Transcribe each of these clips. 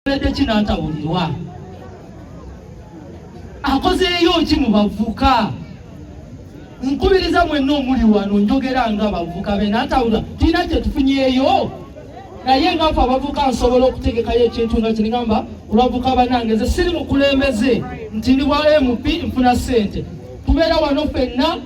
Akoledde ki n'atawulirwa? Akozeeyo ki mu bavuka? Nkubiriza mwenna omuli wano, njogera nga abavuka be n'atawulirwa, tulina kye tufunyeeyo. Naye nga ffe abavuka nsobola okutegekayo ekintu nga kinigamba olwavuka banange, nze siri mukulembeze nti ndi wa MP nfuna ssente. Tubeera wano ffenna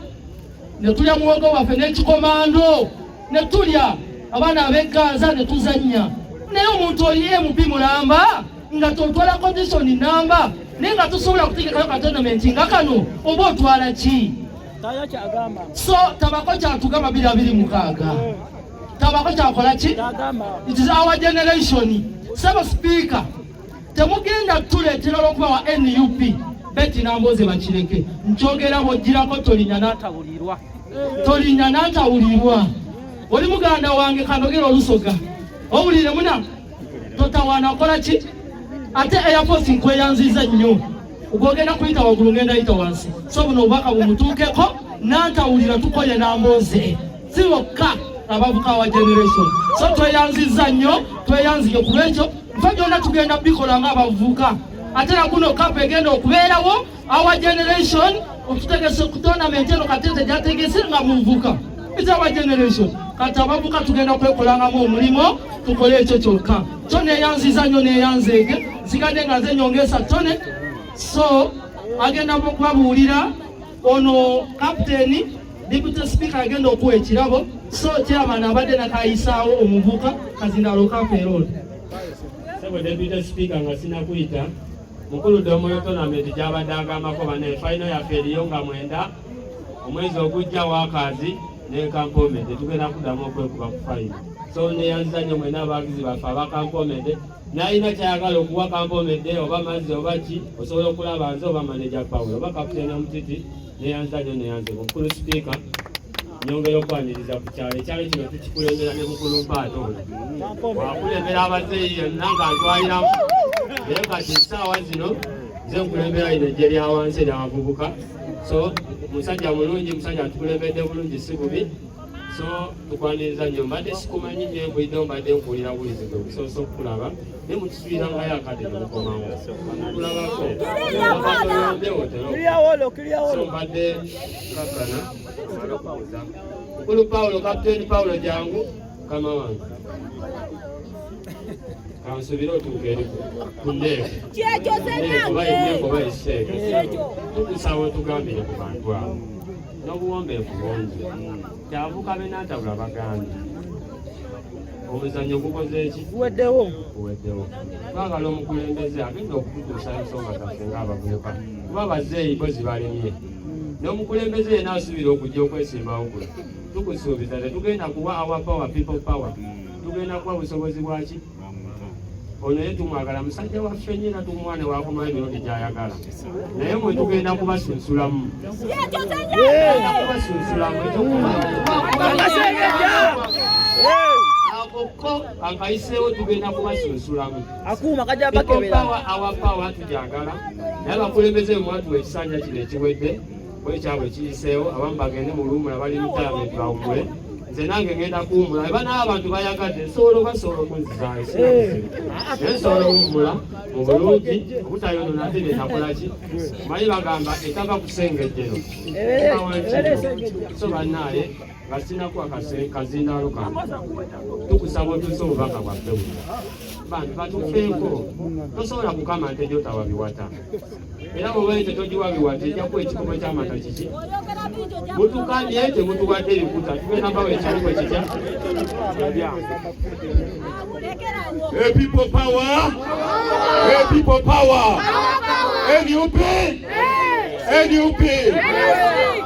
ne tulya muwogo waffe n'ekikomando ne tulya abaana ab'egganza ne tuzannya. Naye omuntu oli MP mulamba nga totwala condition namba, naye nga tusobola kutegekayo ka tournament nga kano, oba otwala ki? So tabako kyatugamba 2026, tabako kyakola ki? It is our generation. Saba Speaker, temugenda tuleetera olwokuba wa NUP. Betty Nambooze bakireke, nkyogera bwogirako tolinya n'atawulirwa, tolinya n'atawulirwa. Oli muganda wange, kanogera olusoga owulire muna totawaana okola ki. Ate Air Force nkweyanziza nnyo, gwogenda kuyita waggulu, ngenda yita wansi. So buno obubaka bumutuukeko nantawulira, tukoye Nambooze, si bokka abavuka wa generation. So tweyanziza nnyo, tweyanzige ku lwekyo. Nfe byonna tugenda bikola nga abavubuka. Ate na guno cup egenda okubeerawo, our generation otutegese ku tournament eno Katete gyategese nga muvuka. It's our generation. Kati abavuka tugenda kwekolangamu omulimu, tukole ekyo kyokka. So neyanziza nnyo, neyanzeege, nsigadde nga nze nyongesa tone. So agenda kubabuulira ono kapiteeni Deputy Speaker agenda okuwa ekirabo. So chairman abadde nakayisaawo omuvuka kazindalo kapeeroni. Sebo Deputy Speaker, nga sinakuyita mukulu Domoyo, tournament gyabadde agambako bane, final yaffe eriyo nga 9 omwezi ogujja, Wakazi ne Kampomede. Tugenda kuddamu okwekuba ku final. So neyanziza nnyo mwena abawagizi baffe aba Kampomede. N'alina kyayagala okuwa Kampomedde oba mazzi oba ki, osobola okulaba nze oba manager Paul oba kapiteeni Omutiti. Neyanza nnyo, neyanze. Mukulu Sipiika, nyongera okwaniriza ku kyalo. Ekyalo kino tukikulembera ne mukulu Mpaata ono wakulembera abazeeyi yonna nga ntwaliramu, naye kati essaawa zino nze nkulembera lino ejje lya wansi eryabavubuka. So musajja mulungi, musajja atukulembedde bulungi, si bubi. So tukwaniriza nnyo. Mbadde sikumanyi nnyo, empulidde, mbadde nkuwulira bulizi gwe kusoose okukulaba, naye mutusubirangayo akadde nemukomawo kulabako otera. So mbadde kakkana mala okubuuza mukulu Paulo, Kapiteeni Paulo, jangu kama wange, kansubire otuuka eri ku ndeeko oba enneeko oba eseeke. Tukusaba otugambire ku bantu abo n'obuwombeefu bungi. Kyavuka benantabula bagambye omuzannyo gukoze eki? Guweddewo. Guweddewo. Twagala omukulembeze agenda okututuusa ensonga zaffe ng'abavubuka, kuba abazeeyi bo zibalemye. N'omukulembeze yenna asuubira okujja okwesimbawo kuno, tukusuubiza tetugenda kuwa our power, people power. Tugenda kuwa busobozi bwaki ono ye tumwagala, musajja waffe nnyo, era tumwana wakomayo emirundi gyayagala, naye mwe tugenda kubasunsulamu, tugenda kubasunsulamu. Ako ko kankayiseewo, tugenda kubasunsulamu. Akuuma kajja People bakebera. power, our power tujagala, naye abakulembeze bwe mwatuwa ekisanja kino ekiwedde bwekyabwe kiyiseewo, abamu bagende mu luwumula, bali retirement, bawumule. Nze nange ngenda kuwumula eba n'abantu bayagadde nsobola obasobola okunzizaayo, sina buzibu, naye nsobola owummula mu bulungi obutayonona ate netakolaki. Manyi bagamba etava kusengejjero. So bannaaye, nga sinakuwa kazindaalo kano, tukusaba otuuse obubaka bwaffe buno. Bantu batufeeko. Tosobola kukama nte gyotawa biwata, era bwoba ente togiwa biwata ejja kuwa ekikopo ky'amata kiki? Mutukabye, temutuwadde ebikuta, tugenda bawa ekibugo kitya? Hey, people power! Hey, people power! NUP! NUP!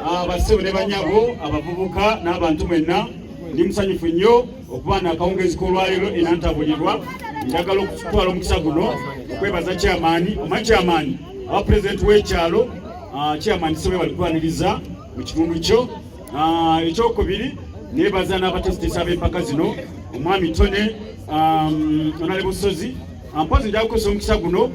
Abassebo ne banyabo, abavubuka n'abantu mwenna, ndi musanyufu nnyo okuba nakawungezi k'olwaleero enantabulirwa. Njagala okutwala omukisa guno okwebaza chairman, oma chairman aba pulezidenti w'ekyalo. Chairman Sebe, bali kwaniriza mu kitundu kyo. Ekyokubiri, nebaza n'abateesiteesi ab'empaka zino, omwami Tone, Honorable Busozi. Mpozi njagala kukozesa omukisa guno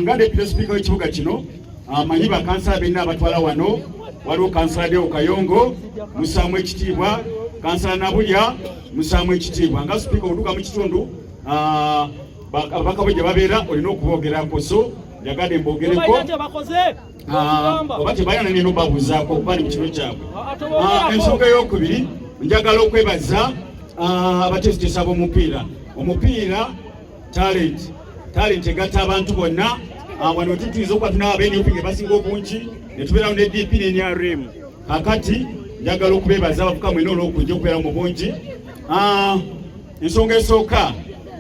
nga deputy speaker w'ekibuga kino. Amanyi bakansala benna abatwala wano, waliwo kansala Deo Kayongo, musaamu ekitiibwa, kansala Nabulya, musaamu ekitiibwa. Nga sipiika otuuka mu kitundu, Ababaka bo gye babeera olina okuboogerako, so njagadde mbogereko. Oba tebalina nina obabuuzaako okuba ni mu kiro kyabwe. Ensonga eyokubiri, njagala okwebaza abateesiteesi ab'omupiira. Omupiira talent, talent egatta abantu bonna. Wano tutuyinza okuba tulina aba NUP nga basinga obungi, ne tubeerawo ne DP ne NRM. Kakati njagala okubeebaza abavuka mwena olw'okujja okubeera mu bungi. Ensonga esooka,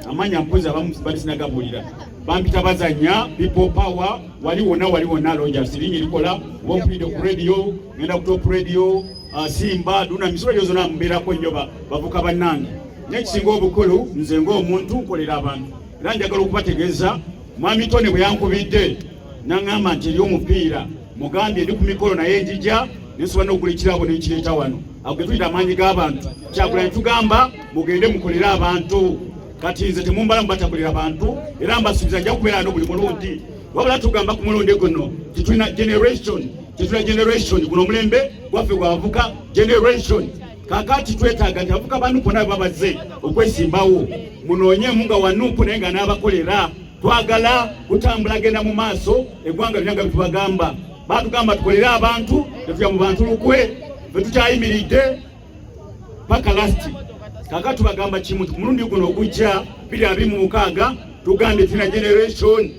amanya mpozi abamu bali sinagabuulira, bampita Bazanya, People Power. Wali wonna, wali wonna Rogers lingi likola oba ku radio, ngenda ku Top Radio, Simba, Duna, misolo zonna mbeerako nnyo. Bavuka bannange, n'ekisinga obukulu, nze ng'omuntu nkolera abantu, era njagala okubategeeza mwami Tony bwe yankubidde naŋŋamba nti eri omupiira, mugambye ndi ku mikolo naye njija nensobola n'okugula ekirabo nenkireeta wano. Ago getuyita amaanyi g'abantu. Kyagulanyi tugamba mugende mukolere abantu. Kati nze temumbala mubatakolera bantu, era mbasuubiza nja kubeera no buli mulundi. Wabula tugamba ku mulundi guno tetulina generation, tetulina generation. Guno omulembe gwaffe gwabavuka generation. Kakati twetaaga nti abavuka ba NUP nabo babaze okwesimbawo, munoonyemu nga wa NUP naye nga n'abakolera. Twagala kutambula genda mu maaso eggwanga lyonna nga bitubagamba. Batugamba tukolere abantu, tetulya mu bantu lukwe, fe tukyayimiridde paka last. Kaka tubagamba kimu, ku mulundi guno ogujja 2026, tugambye tulina generation,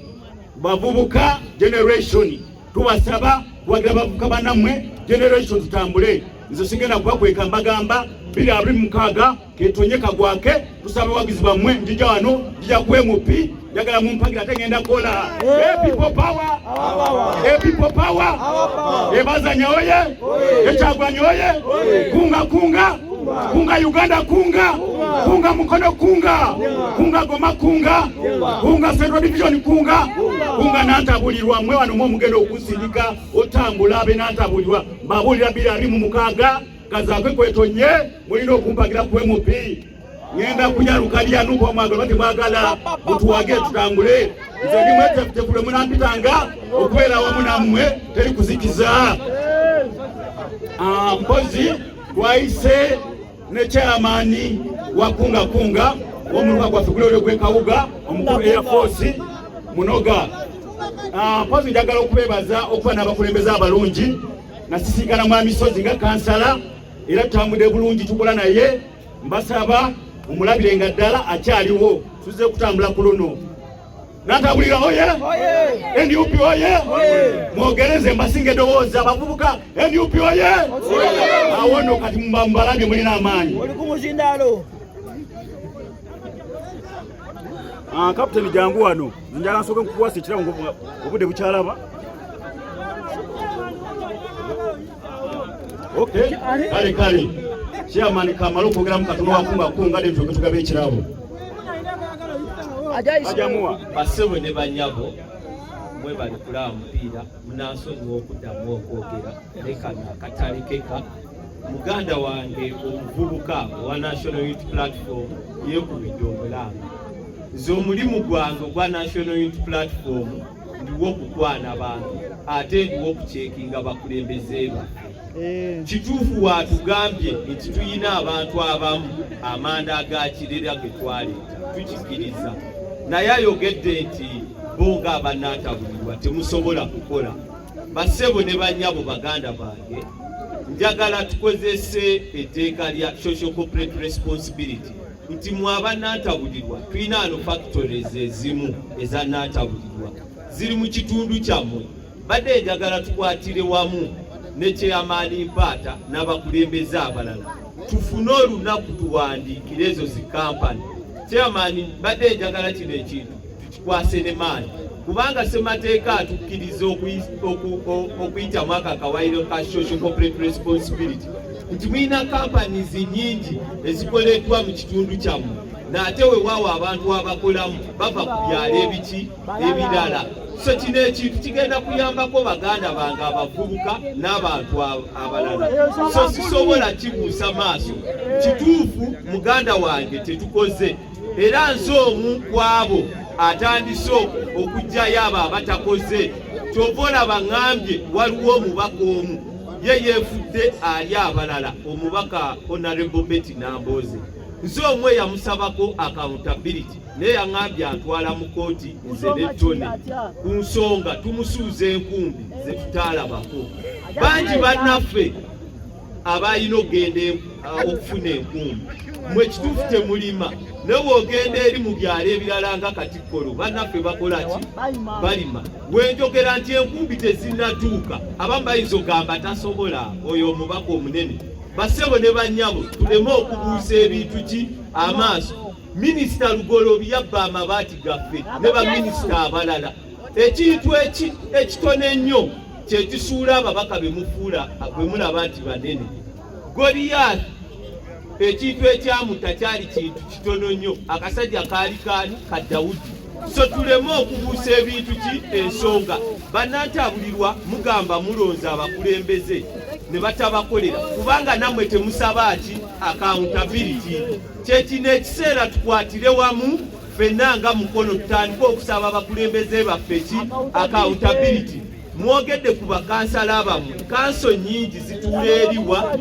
bavubuka generation. Tubasaba kuwagira bavubuka bannammwe generation, tutambule. Nze sigenda kubakweka, mbagamba 2026 ketonye kagwake. Tusaba abawagizi bammwe. Njija wano, njija ku MP, njagala mumpagira ate ngenda kola. People power, people power, ebazanya oye, ekyagwanyi oye, kunga kunga kunga Uganda, kunga kunga Mukono, kunga kunga Goma, kunga kunga Central Division, kunga kunga Nantabulirwa. Mwe wano mwe omugenda okusindika otambula abe Nantabulirwa. Mbabuulira 2026 kazaakwe kwetonye, mulina okumpagira ku MP. Ngenda kujaluka lya NUP, omwagala bati mwagala mutuwage tutambule. Nze ndi mwetefutefu, munampitanga okubeera wamu nammwe, teri kuzikiza. Mpozi twayise ne chairman wa kunga kunga w'omuluka gwaffe guli oli ogw'e Kawuga, omukulu Air Force Munoga. Mpozi njagala okubeebaza okuba n'abakulembeze abalungi. Nasisinkana mwami Sozi nga kansala, era tutambudde bulungi, tukola naye. Mbasaba mumulabire nga ddala akyaliwo, tuzze kutambula ku luno. Natabulira oye, NUP oye, mwogereze mbasinga eddoboozi abavubuka. NUP oye! Awo nno kati mubalabye, mulina amaanyi. Oli ku muzindaalo. Kapiteni, jangu wano, njagala nsooke nkukwasa ekirabo obudde bukyalaba. Okay, kale kale, chairman kamala okwogeramu katono wakunga kunga ne tuge tugabe ekirabo. Ajamuwa. Basebo ne banyabo, mwebale kulaba mupiira. Munansonyiwa okuddamu okwogera, naye kano akatalekeka. Muganda wange omuvubuka owa National Unity Platform yeekubidde omulanga. Nze omulimu gwange ogwa National Unity Platform ndiwo okukwana abantu, ate ndiwo okucekinga bakulembeze baffe. Kituufu waatugambye nti tuyina abantu abamu amanda agakirira ge twaleeta, tukikiriza. Naye ayogedde nti bo ng'abanaatabulirwa temusobola kukola. Bassebo ne bannyabo, baganda bange, njagala tukozese etteeka lya social corporate responsibility nti mwe abanantabulirwa tulina ano factories ezimu eza nantabulirwa ziri mu kitundu kyammwe. Badde njagala tukwatire wamu ne chairman Mpaata n'abakulembeze abalala, tufune olunaku tuwandiikire ezo zi kampani. Chairman, badde njagala kino ekintu tukikwase ne maanyi, kubanga ssemateeka atukkiriza okuyitamu ako akawaayiro ka social corporate responsibility nti mulina companies nyingi ezikoleddwa mu kitundu kyammwe, n'ate weewaawo abantu abakolamu bava ku byalo ebiki ebirala. So kino ekintu kigenda kuyambako baganda bange abavubuka n'abantu abalala, so sisobola kibuusa maaso. Kituufu muganda wange tetukoze, era nze omu ku abo atandise okuggyayo abo abatakoze. Kyova olaba ŋŋambye waliwo omubaka omu ye yeefudde ali abalala, omubaka Honorable Betty Nambooze. Nze omwe yamusabako accountability, naye yaŋŋambye antwala mu kooti nze ne Tony ku nsonga tumusuuza enkumbi ze tutaalabako. Bangi bannaffe abalina okugenda okufuna enkumbi, mwe kituufu temulima, naye bw'ogenda eri mu byalo ebirala nga Katikkolo, bannaffe bakola ki? Balima. Wenjogera nti enkumbi tezinnatuuka, abamu bayinza okugamba tasobola oyo omubaka omunene. Bassebo ne bannyabo, tuleme okubuusa ebintu ki amaaso. Minisita Lugoloobi yabba amabaati gaffe ne baminisita abalala. Ekintu ekitono ennyo kyekisuula ababaka bemufuula bwemulaba nti banene. Goliyaasi ekintu ekyamutta kyali kintu kitono nnyo, akasajja kaali kaani ka Dawudi. So tuleme okubuusa ebintu ki ensonga. Bannantabulirwa mugamba mulonze abakulembeze ne batabakolera, kubanga nammwe temusaba ki accountability. Kyekino ekiseera tukwatire wamu ffenna nga mukono, tutandike okusaba abakulembeze baffe ki accountability. Mwogedde ku bakansala bammwe, kanso nnyingi zituula eriwa?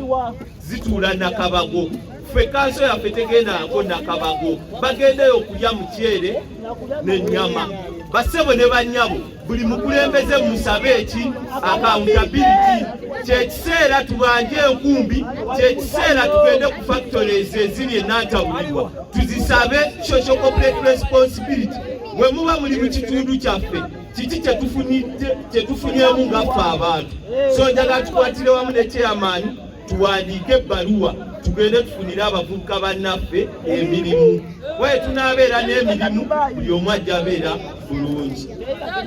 Zituula Nakabago. Ffe kanso yaffe tegendako Nakabago, bagendeyo okulya mukyere n'ennyama. Bassebo ne bannyabo, buli mukulembeze musabe eki accountability. Kyekiseera tubanje enkumbi, kyekiseera tugende ku factories eziri enantabulirwa tuzisabe social corporate responsibility. Bwe muba muli mu kitundu kyaffe, kiki kyetufunyemu nga ffe abantu? So njagala tukwatire wamu ne chairman, tuwandiike ebbaluwa, tugende tufunire abavubuka bannaffe emirimu. Waye tunaabeera n'emirimu, buli omu ajja abeera bulungi.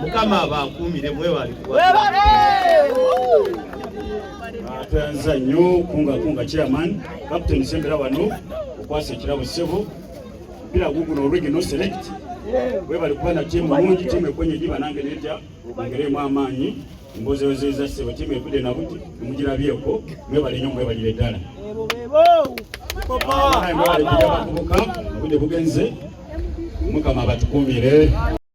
Mukama abankuumire, mwebale. Tweyanza nnyo kunga kunga chairman. Captain, sembera wano okwasa ekirabo. Ssebo, mpira guguno original select. Webale kuba na tiimu nungi, tiimu ekwenye giba nange netya ongeremu amaanyi. Mbozeozeza ssebo, tiimu evudde nabuti mugirabyeko. Mwebale nnyo, mwebalire ddala. Mwebale kujja bavubuka, obudde bugenze. Mukama abatukuumire.